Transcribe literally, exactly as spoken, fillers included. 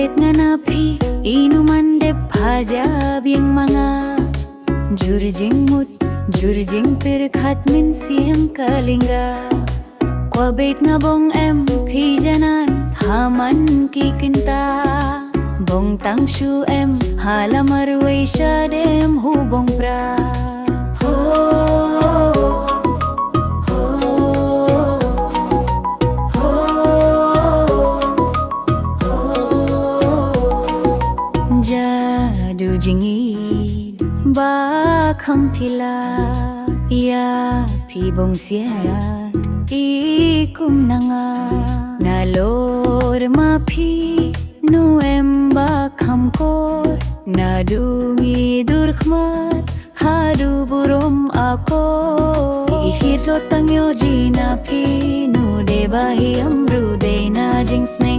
Nga na phi, inu man dep ha ja biang ma nga. Jur jingmut, jur jingpyrkhat mynsiem ka lynga. Kwah beit nga bong em phi janan, ha man ki kynta. Bong tang shu em, ha la marwei shadem hu bong pra. Ho, ho, ho, ho. Jadu jingïeit ba kham phi la, ïa phi bong siat i kum na nga. Nalor ma phi nu em ba kham kor, naduh ngi dur khmat haduh burom akor. I khit lo tang ïoh jingïap na phi, nu dei ba hi em ruh dei na jingsneng.